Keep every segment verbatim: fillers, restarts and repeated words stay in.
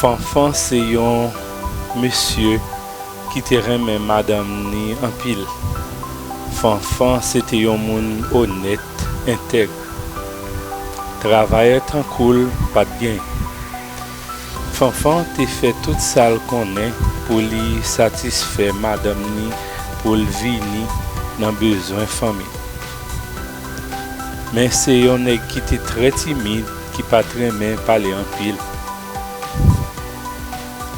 Fanfan se yon mesye ki te renmen madanm ni anpil. Fanfan se te yon moun onèt, entèg. Travayè tankou l pa t genyen. Fanfan te fè tout sa l konnen pou li satisfè madanm ni pou l vini nan bezwen fanmi. Men se yon nèg ki te trè timid, ki pa t renmen pale anpil.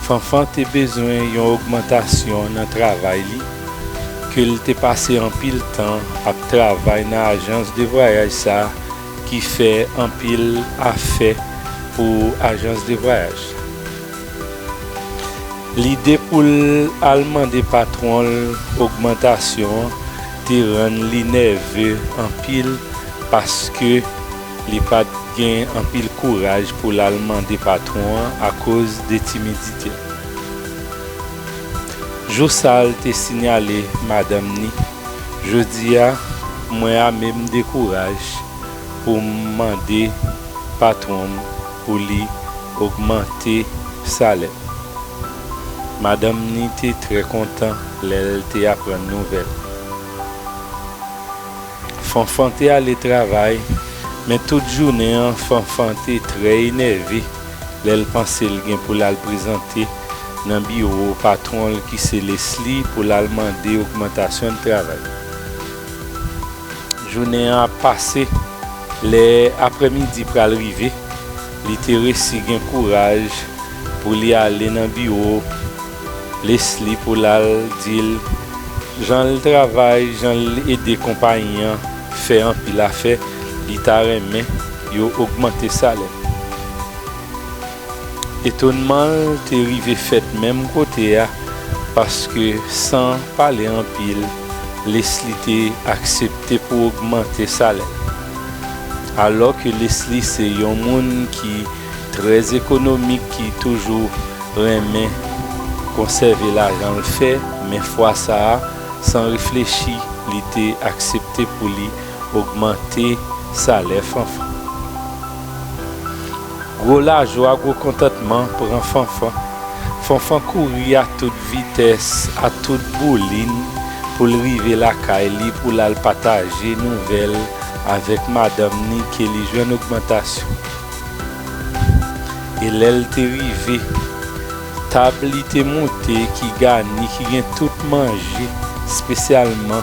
Fanfan te bezwen yon ogmantasyon nan travay li, ke l te pase anpil tan ap travay nan ajans de vwayaj sa ki fè anpil afè pou ajans de vwayaj. Lide pou l al mande patwon l ogmantasyon an te rann li nève anpil, paske li pa t gen anpil kouraj pou l al mande patwon an akoz de timidite l. Jou sa a l te sinyale madanm ni, "Jodi a, mwen ame m de kouraj pou m mande patwon m pou li ogmante salè m." Madanm ni te trè kontan lè l te aprann nouvèl. Fanfan te ale travay, men tout jounen an Fanfan te trè enève lè l panse l gen pou l al prezante nan biwo patwon l ki se Leslie pou l al mande ogmantasyon de travay. Jounen an ap pase, lè aprèmidi pral rive, li te resi gen kouraj pou li ale nan biwo Leslie pou l al di l jan l travay, jan l ede konpayi an fè anpil afè, li ta renmen yo ogmante salè l. Etonman l te rive fèt menm kote a, paske san pale anpil, Leslie te aksepte pou ogmante salè l. Alò ke Leslie se yon moun ki trè ekonomik, ki toujou renmen konsève lajan l fè, men fwa sa a, san reflechi, li te aksepte pou li ogmante salè Fanfan. Gwo lajwa, gwo kontantman pran Fanfan. Fanfan kouri a tout vitès, a tout boulin, pou l rive lakay li, pou l al pataje nouvèl avèk madanm ni ke li jwenn ogmantasyon. E lè l te rive, tab li te moute ki gani, ki gen tout manje, espesyalman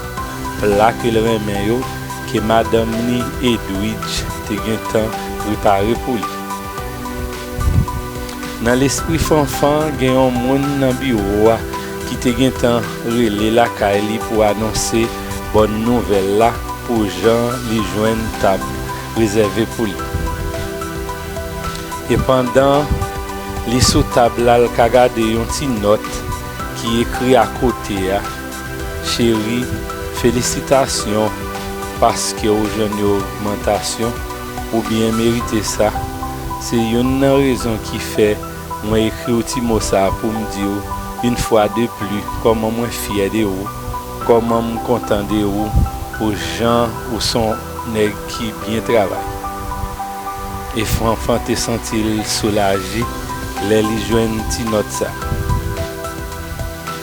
pla ke l renmen yo, ke madanm ni Edwidge te gentan prepare pou li. Nan lespri Fanfan, gen yon moun nan biwo a ki te gentan rele lakay li pou anonse bòn nouvèl la pou jan li jwenn tab rezève pou li. E pandan li sou tab la, l ka gade yon ti nòt ki ekri akote a, "Cheri, felisitasyon paske w jwenn yon ogmantasyon, ou byen merite sa. Se youn nan rezon ki fè mwen ekri w ti mo sa a pou m di w, yon fwa de pli, kòman mwen fyè de ou, kòman m kontan de ou, pou jan ou s on nèg ki byen travay." E Fanfan te santi l soulaje lè li jwenn ti nòt sa.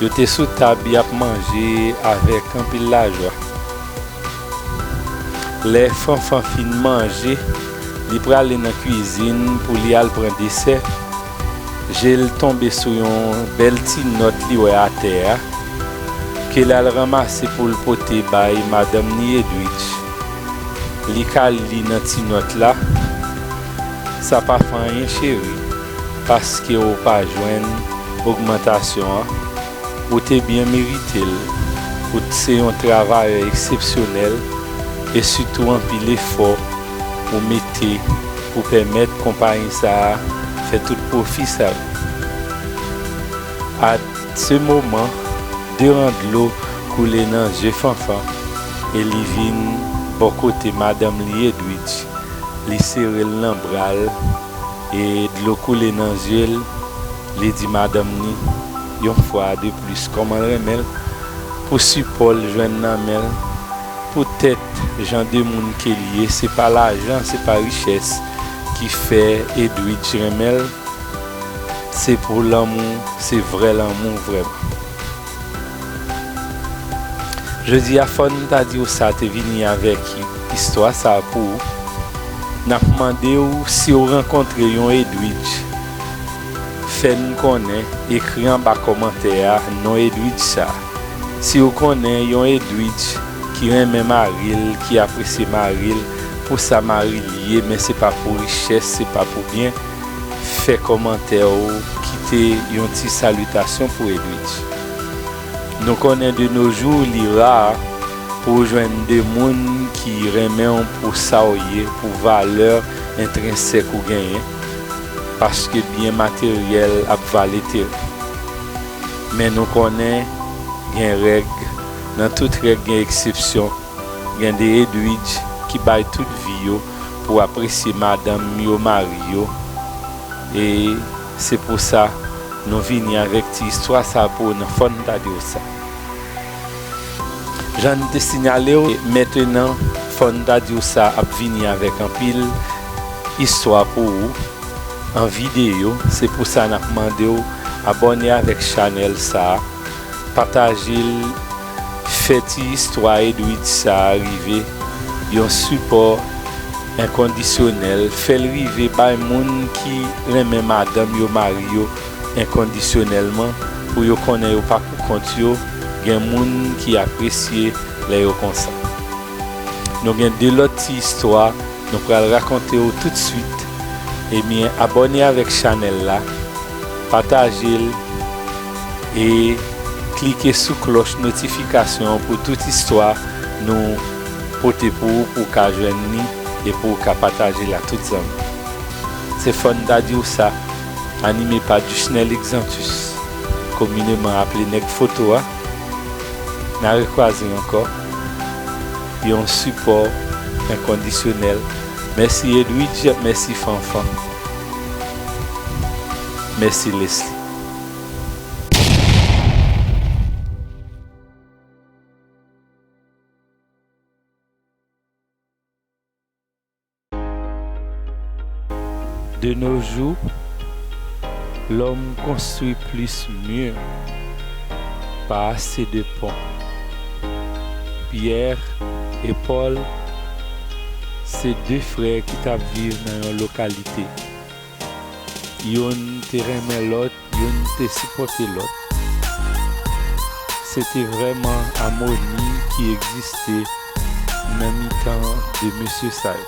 Yo te sou tab, y ap manje avèk anpil lajwa. Lè Fanfan fin manje, li prale nan kwizin pou li al pran desè. Je l tonbe sou yon bèl ti nòt li wè atè a, ke l al ranmase pou l pote bay madanm ni Edwidge. Li ka li nan ti nòt la, "Sa pa fè anyen, cheri, paske w pa jwenn ogmantasyon an. Ou te byen merite l. Ou t se yon travayè eksepsyonèl, e sitou anpil efò ou mete pou pèmèt konpayi sa a fè tout pwofi sa yo." A se moman, de ran dlo koule nan zye Fanfan, e li vin bò kote madanm li Edwidge. Li sere l nan bra l, e dlo koule nan zye l. Li di madanm ni, yon fwa de plis, kòman l renmen l, pou sipò l jwenn nan men l. Poutèt jan de moun ke l ye, se pa lajan, se pa richès ki fè Edwidge renmen l. Se pou lanmou, se vrè lanmou vrèman. Jodi a, fò n ta di w sa te vini avèk istwa sa a pou ou. N ap mande w si w rankontre yon Edwidge, fè n konnen, ekri anba kòmantè a non Edwidge sa a. Si w konnen yon Edwidge ki renmen mari l, ki apresye mari l, pou sa mari l ye, men se pa pou richès, se pa pou byen, fè kòmantè w, kite yon ti salitasyon pou Edwidge. Nou konnen de nos jours, li ra pou w jwenn de moun ki renmen w pou sa w ye, pou valè entrensèk ou genyen, paske byen materyèl ap vale teren. Men nou konnen gen règ, nan tout règ gen eksepsyon, gen de Edwidge ki bay tout vi yo pou apresye madanm yo, mari yo, e se pou sa nou vini avèk ti istwa sa pou w nan fò n ta di w sa. Jan n te siyale w, mentenan fò n ta di w sa ap vini avèk anpil istwa pou ou an videyo, se pou sa n ap mande w abòne avèk chanèl sa a, pataje l, fè ti istwa Edwidge sa a rive, yon sipò enkondisyonèl, fè l rive bay moun ki renmen madanm yo, mari yo enkondisyonèlman, pou yo konnen yo pa pou kont yo, gen moun ki apresye lè yo konsa. Nou gen de lòt ti istwa nou pral rakonte w tout swit. Ebyen, abòne avèk chanèl la, pataje l e klike sou klòch notifikasyon an pou tout istwa nou pote pou ou, pou w ka jwenn li e pou w ka pataje l ak tout zanmi. Se fò n ta di w sa, anime pa Duchnel Exantus, komineman aple Nèg Foto a. N a rekwaze ankò. Yon sipò enkondisyonèl. Mèsi Edwidge, mèsi Fanfan. Mèsi Leslie. De nos jours, l'homme construit plus mieux, pas assez de ponts. Pierre e Paul se de frè ki t ap viv nan yon lokalite. Youn te renmen lòt, youn te sipòte lòt. Se te vrèman amoni ki egziste nan mitan de mesye sa yo.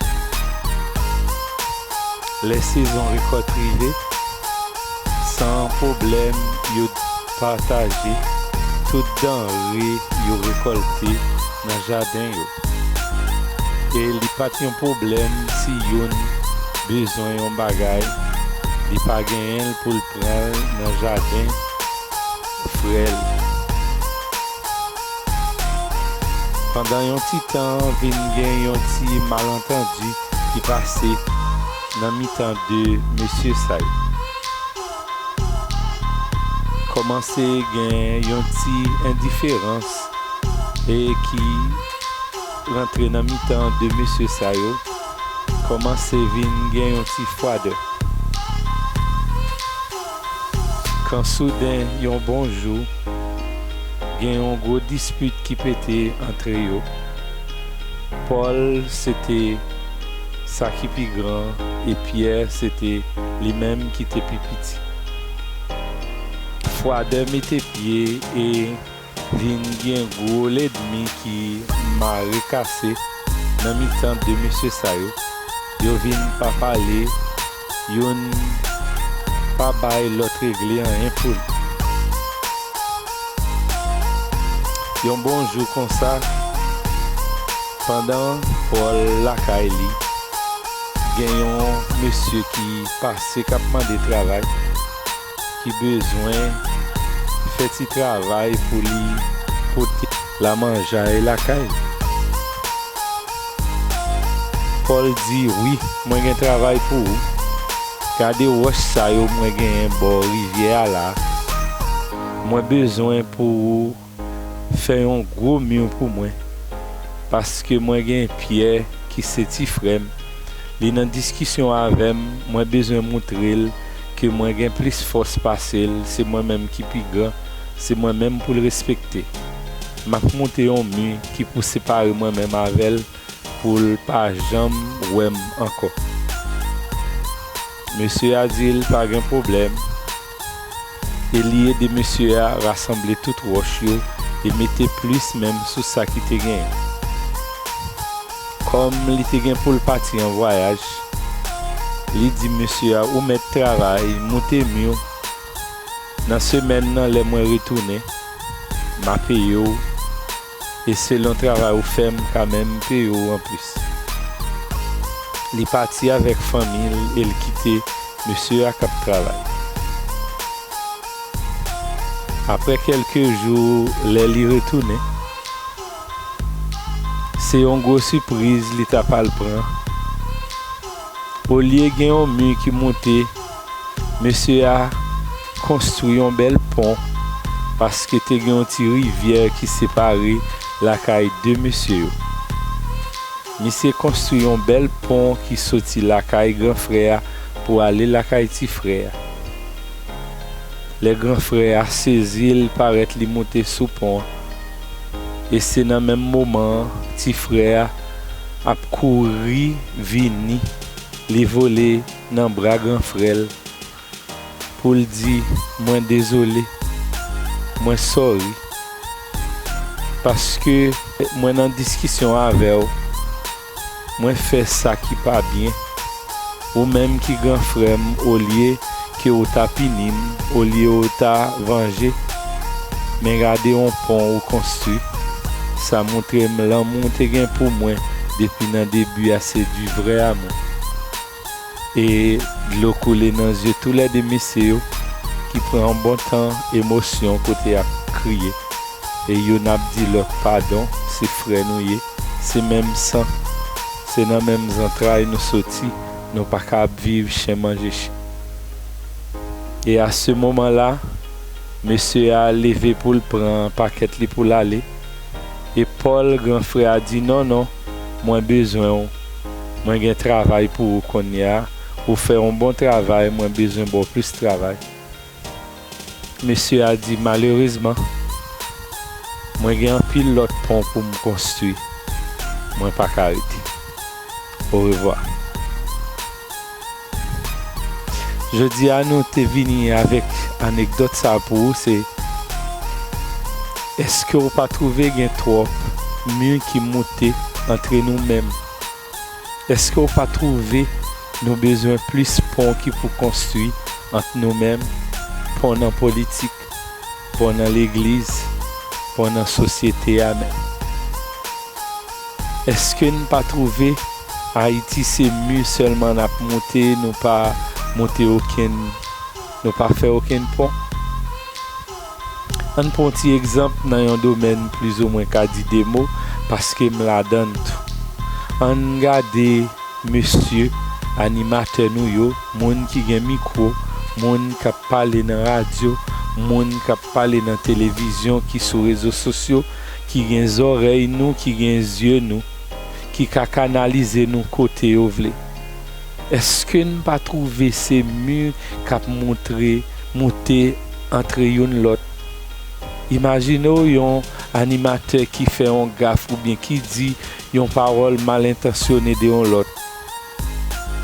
Lè sezon rekòt rive, san pwoblèm yo pataje tout danre yo rekòlte nan jaden yo. E li pa t yon pwoblèm si youn bezwen yon bagay, li pa genyen l pou l pran l nan jaden frè l. Pandan yon ti tan, vin gen yon ti malantandi ki pase nan mitan de mesye sa yo. Kòmanse gen yon ti endiferans e ki rantre nan mitan de mesye sa yo, kòmanse vin gen yon ti fwadè. Kan souden, yon bon jou, gen yon gwo dispit ki pete antre yo. Paul se te sa ki pi gran e Pierre se te li menm ki te pi piti. Fwadè mete pye e vin gen gwo lènmi ki mare kase nan mitan de mesye sa yo. Yo vin pa pale, youn pa bay lòt regle anyen pou li. Yon bon jou konsa, pandan Paul lakay li, gen yon mesye ki pase k ap mande travay, ki bezwen fè ti travay pou li pote lamanjay lakay. Paul di, "Wi, mwen gen travay pou ou. Gade wòch sa yo mwen genyen bò rivyè a la. Mwen bezwen pou ou fè yon gwo mi pou mwen, paske mwen gen Pyè ki se ti frè m. Li nan diskisyon avè m, mwen bezwen moutre l ke mwen gen plis fòs pase l, se mwen menm ki pi gran, se mwen menm pou l respekte. M ap moute yon mi ki pou separe mwen menm avè l, pou l pa janm wè m ankò. Mesye a di l pa gen pwoblèm, e li ede mesye a rasanble tout wòch yo e mete plis menm sou sa ki te genyen. Kòm li te gen pou l pati an vwayaj, li di mesye a, "Ou mèt travay, moute mi w. Nan semèn nan, lè mwen retounen, m a peye w, e selon travay ou fè, m ka menm peye w anplis." Li pati avèk fanmi l e l kite mesye a k ap travay. Apre kèlke jou, lè li retounen, se yon gwo sipriz li t ap al pran. Olye gen yon mi ki moute, mesye a konstwi yon bèl pon, paske te gen yon ti rivyè ki separe lakay de mesye yo. Misye konstwi yon bèl pon ki soti lakay gran frè a pou ale lakay ti frè a. Lè gran frè a sezi l, parèt li moute sou pon an. E se nan menm moman an, ti frè a ap kouri vini, li vole nan bra gran frè l pou l di, "Mwen dezole, mwen sorry, paske mwen nan diskisyon avè w, mwen fè sa ki pa byen. Ou menm ki gran frè m, olye ke w ta pini m, olye w ta vanje, men gade yon pon ou konstwi. Sa montre m lanmou w te gen pou mwen depi nan debi a, se du vrai amour." E dlo koule nan zye toulède mesye yo, ki pran yon bon tan emosyon kote y ap kriye. E youn ap di lòt padon, se frè nou ye, se menm san, se nan menm zantray nou soti, nou pa ka ap viv chen manje chen. E a se moman la, mesye a leve pou l pran pakèt li pou l ale. E Pòl, gran frè a, di, "Non, non, mwen bezwen w. Mwen gen travay pou ou kounye a. Ou fè yon bon travay, mwen bezwen ba w plis travay." Mesye a di, "Malerezman, mwen gen anpil lòt pon pou m konstwi. Mwen pa ka rete. Orevwa." Jodi a, nou te vini avèk anekdòt sa a pou ou, se, èske w pa twouve gen twòp mi ki moute antre nou menm? Èske w pa twouve nou bezwen plis pon ki pou konstwi ant nou menm? Pon nan politik, pon nan legliz, pon nan sosyete a menm. Èske n pa twouve Ayiti se mi sèlman n ap moute, nou pa moute okenn, nou pa fè okenn pon? Ann pran yon ti egzanp nan yon domèn plizoumwen ka di de mo, paske m ladan l tou. Ann gade mesye animatè nou yo, moun ki gen mikwo, moun k ap pale nan radyo, moun k ap pale nan televizyon, ki sou rezo sosyo, ki gen zòrèy nou, ki gen zye nou, ki ka kanalize nou kote yo vle. Èske n pa twouve se mi k ap montre, moute antre youn lòt? Imajine w yon animatè ki fè yon gaf oubyen ki di yon pawòl mal entansyone de yon lòt.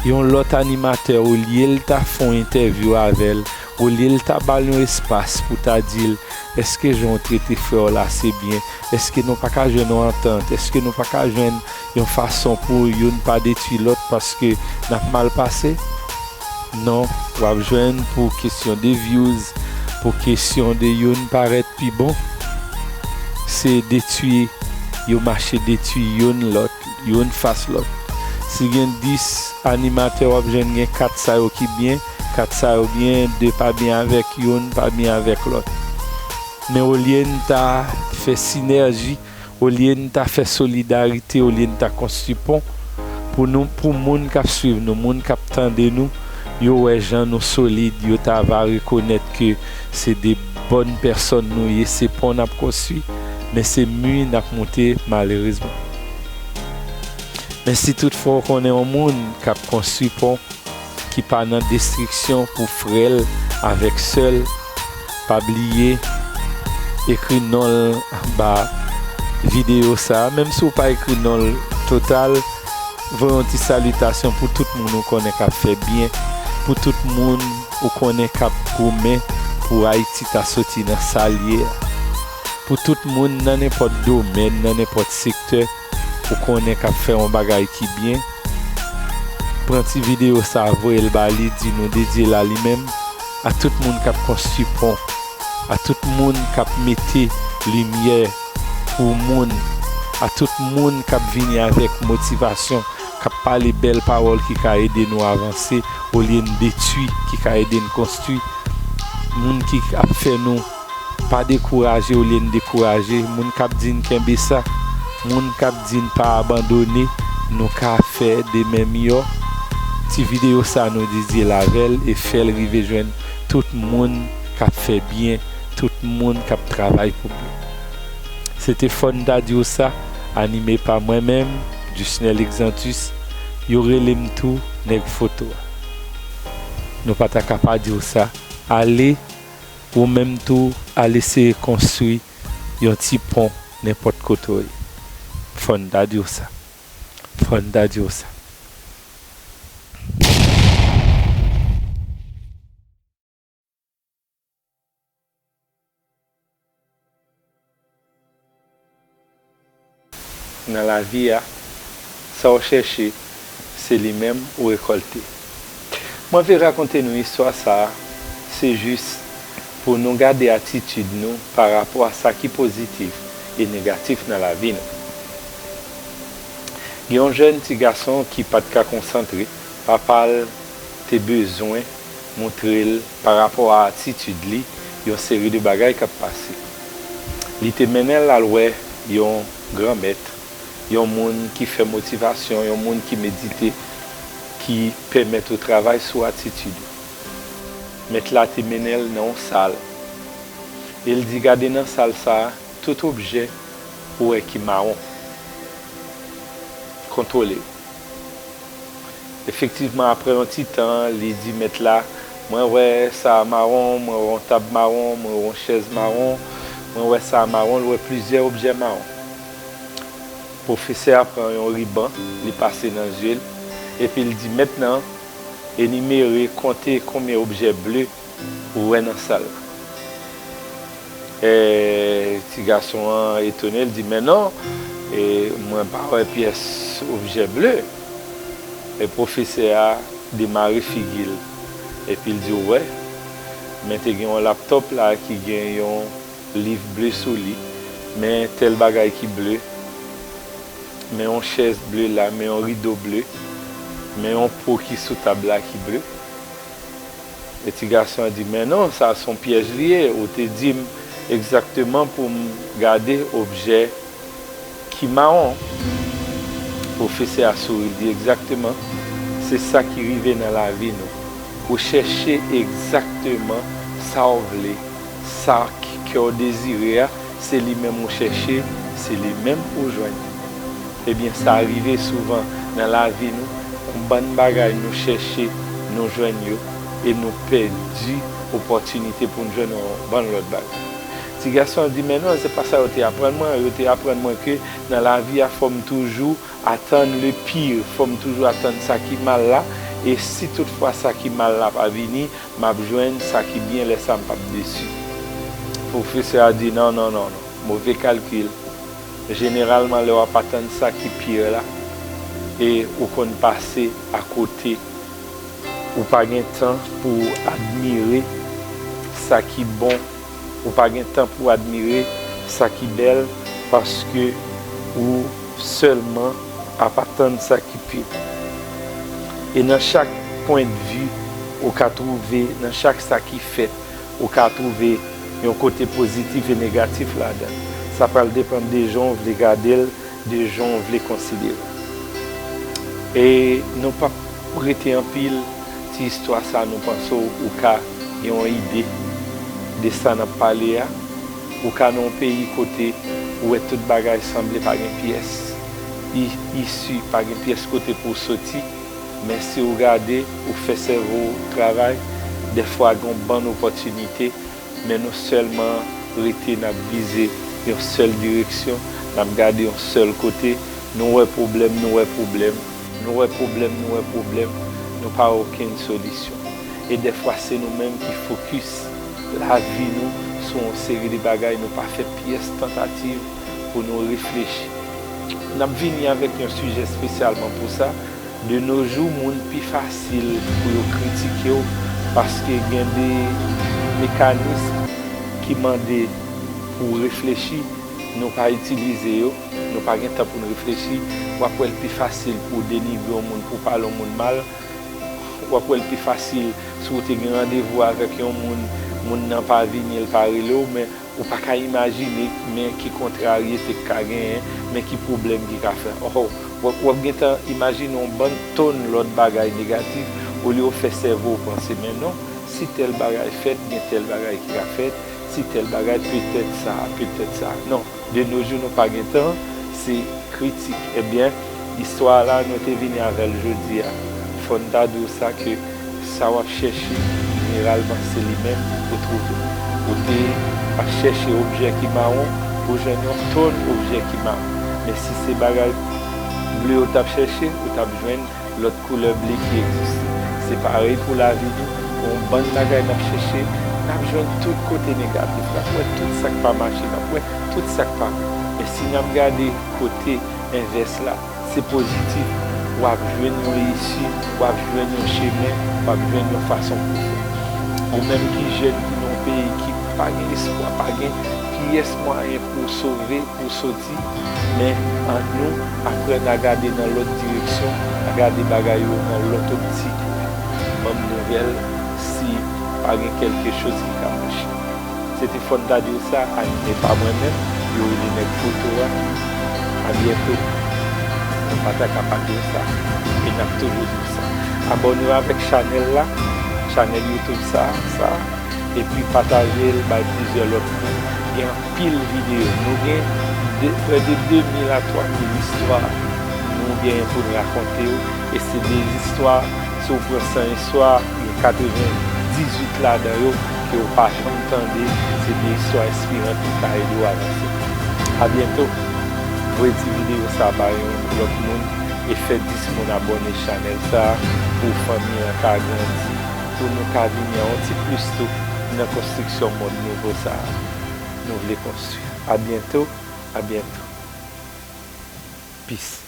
Yon lòt animatè, olye l ta fè yon entèvyou avè l, olye l ta ba l yon espas pou ta di l, "Èske jan w trete frè w la se byen? Èske nou pa ka jwenn yon antant? Èske nou pa ka jwenn yon fason pou youn pa detwi lòt paske n ap mal pase?" Non, w ap jwenn pou kesyon de views, pou kesyon de youn parèt pi bon, se detwi, yo mache detwi youn lòt, youn fas lòt. Si gen dis animatè, w ap jwenn gen kat sa yo ki byen, kat sa yo byen, de pa byen avèk youn, pa byen avèk lòt. Men olye n ta fè sinèji, olye n ta fè solidarite, olye n ta konstwi pon, pou nou, pou moun k ap swiv nou, moun k ap tande nou, yo wè jan nou solid, yo ta va rekonèt ke se de bòn pèsòn nou ye, se pon n ap konstwi, men se mi n ap moute, malerezman. Men si toutfwa w konnen yon moun k ap konstwi pon, ki pa nan destriksyon pou frè l avèk sè l. Pa bliye ekri non l anba videyo sa a. Menm si w pa ekri non l total, voye yon ti salitasyon pou tout moun ou konnen k ap fè byen, pou tout moun ou konnen k ap goumen pou Ayiti ta soti nan sa l ye a. Pou tout moun nan nenpòt domèn, nan nenpòt sektè, ou konnen k ap fè yon bagay ki byen, pran ti videyo sa a, voye l ba li, di nou dedye l a li menm, a tout moun k ap konstwi pon, a tout moun k ap mete limyè pou moun, a tout moun k ap vini avèk motivasyon, k ap pale bèl pawòl ki ka ede nou avanse, olye n detwi, ki ka ede n konstwi, moun ki ap fè nou pa dekouraje olye n dekouraje, moun k ap di n kenbe sa, moun k ap di n pa abandone, nou ka fè demen miyò. Ti videyo sa nou dedye l avè l e fè l rive jwenn tout moun k ap fè byen, tout moun k ap travay pou byen. Se te Fò n ta di w sa, anime pa mwen menm, Dusnel Exantus, yo rele m tou Nèg Foto a. Nou pa ta ka pa di w sa, ale, ou menm tou, al eseye konstwi yon ti pon nenpòt kote w ye. Fò n ta di w sa. Fò n ta di w sa. Nan lavi a, sa w chèche, se li menm ou rekòlte. Mwen vle rakonte nou istwa sa a, se jis pou nou gade atitid nou pa rapò a sa ki pozitif e negatif nan lavi nou. Gen yon jèn ti gason ki pa t ka konsantre, papa l te bezwen montre l pa rapò a atitid li, yon seri de bagay k ap pase. Li te mennen l al wè yon granmèt, yon moun ki fè motivasyon, yon moun ki medite, ki pèmèt ou travay sou atitid ou. Mèt la te mennen l nan yon sal. E l di, gade nan sal sa a, tout objè ou wè ki mawon, kontwole yo. Efektivman, apre yon ti tan, li di mèt la, mwen wè sa a mawon, mwen wè yon tab mawon, mwen wè yon chèz mawon, mwen wè sa a mawon, l wè plizyè objè mawon. Pwofesè a pran yon riban, li pase nan zye l, epi l di, mentnan, enimere, konte konbyen objè ble ou wè nan sal la. E, ti gason an etone, l di, men non, e, mwen pa wè pyès objè ble. E pwofesè a demare figi l, epi l di, ou wè, men te gen yon laptòp la ki gen yon liv ble sou li, men tèl bagay ki ble, men yon chèz ble la, men yon rido ble, men yon po ki sou tab la ki ble. E ti gason an di, men non, sa se yon pyèj li ye, ou te di m egzakteman pou m gade objè ki mawon. Pwofesè a souri, l di, egzakteman, se sa ki rive nan lavi nou. Ou chèche egzakteman sa w vle, sa k-, kè w dezire a, se li menm ou chèche, se li menm ou jwenn. Ebyen, sa rive souvan nan lavi nou, yon bann bagay nou chèche, nou jwenn yo, e nou pèdi opòtinite pou n jwenn yon bann lòt bagay. Ti gason an di, men non, se pa sa yo te aprann mwen. Yo te aprann mwen ke nan lavi a, fò m toujou attendre le pire, fò m toujou atann sa ki mal la, e si toutfwa sa ki mal la pa vini, m ap jwenn sa ki byen, lè sa a m p ap desi. Pwofesè a di, non, non, non, non, move kalkil. Jeneralman, lè w ap atann sa ki pire la, e ou konn pase akote, ou pa gen tan pou w admire sa ki bon, ou pa gen tan pou w admire sa ki bèl, paske ou sèlman ap atann sa ki pire. E nan chak pwendvi, ou ka twouve, nan chak sa ki fèt, ou ka twouve yon kote pozitif e negatif ladan l. Sa pral depann de jan w vle gade l, de jan w vle konsidere l. E nou p ap rete anpil ti istwa sa, nou panse w, ou ka gen yon ide de sa n ap pale a. Ou ka nan yon peyi kote ou wè tout bagay sanble pa gen pyès i-, isi, pa gen pyès kote pou w soti. Men si w gade, ou fè sèvo w travay, dèfwa gen yon bann opòtinite, men nou sèlman rete n ap vize yon sèl direksyon, n ap gade yon sèl kote, nou wè pwoblèm, nou wè pwoblèm, nou wè pwoblèm, nou wè pwoblèm, nou pa wè okenn solisyon. E dèfwa se nou menm ki fokis lavi nou sou yon seri de bagay, nou pa fè pyès tantativ pou nou reflechi. N ap vini avèk yon sijè espesyalman pou sa. De nos jours, moun pi fasil pou yo kritike w paske gen de mekanis ki mande pou w reflechi, nou pa itilize yo, nou pa gen tan pou n reflechi. W ap wè l pi fasil pou w denigre yon moun, pou w pale yon moun mal. W ap wè l pi fasil si w te gen randevou avèk yon moun, moun nan pa vini, l pa rele w, men ou pa ka imajine men ki kontraryete k ka genyen, men ki pwoblèm ki ka fè. Oh, w ap, w ap gentan imajine yon bann tonn lòt bagay negatif, olye w fè sèvo w panse, men non, si tèl bagay fèt, gen tèl bagay ki ka fèt, si tèl bagay, petèt sa, petèt sa. Non, de nos jours, nou pa gen tan, se kritik. Ebyen, istwa a la, nou te vini avè l jodi a. Fò n ta di w sa ke sa w ap chèche, jeneralman, se li menm ou twouve. Ou te ap chèche objè ki mawon, ou jwenn yon tonn objè ki mawon. Men si se bagay ble ou t ap chèche, ou t ap jwenn lòt koulè ble ki egziste. Se parèy pou lavi nou, gen yon bann bagay n ap chèche, n ap jwenn tout kote negatif, n ap wè tout sa k pa mache, n ap wè tout sa k pa bon. Men si n ap gade kote envès la, se pozitif, w ap jwenn yon isi, w ap jwenn yon chemen, w ap jwenn yon fason pou fè. Ou menm ki jèn, ki nan yon peyi ki pa gen espwa, pa gen pyès mwayen pou w sove, pou w soti, men ann nou aprann a gade nan lòt direksyon, a gade bagay yo nan lòt optik. Ban m nouvèl si pa gen kèlke choz ki ka mache. Se te fò n ta di w sa, anime pa mwen menm, yo rele nèg foto a. A byento. Nou pa ta ka pa di w sa. E n ap toujou di w sa. Abòne w avèk chanèl la, chanèl YouTube sa, sa, epi pataje l bay plizyè lòt moun. Gen anpil videyo. Nou gen de, prè de de mil a twa mil istwa nou genyen pou n rakonte w. E se de istwa, si w pran san istwa, gen katrevendizuit ladan yo ke w pa janm tande. Se de istwa enspiran ki ka ede w avanse. A byento. Voye ti videyo sa ba yon lòt moun e fè dis moun abòne chanèl sa pou fanmi an ka grandi, pou nou ka vini yon ti plis tou nan konstriksyon mond nouvo sa a nou vle konstwi. A byento, a byento. Peace.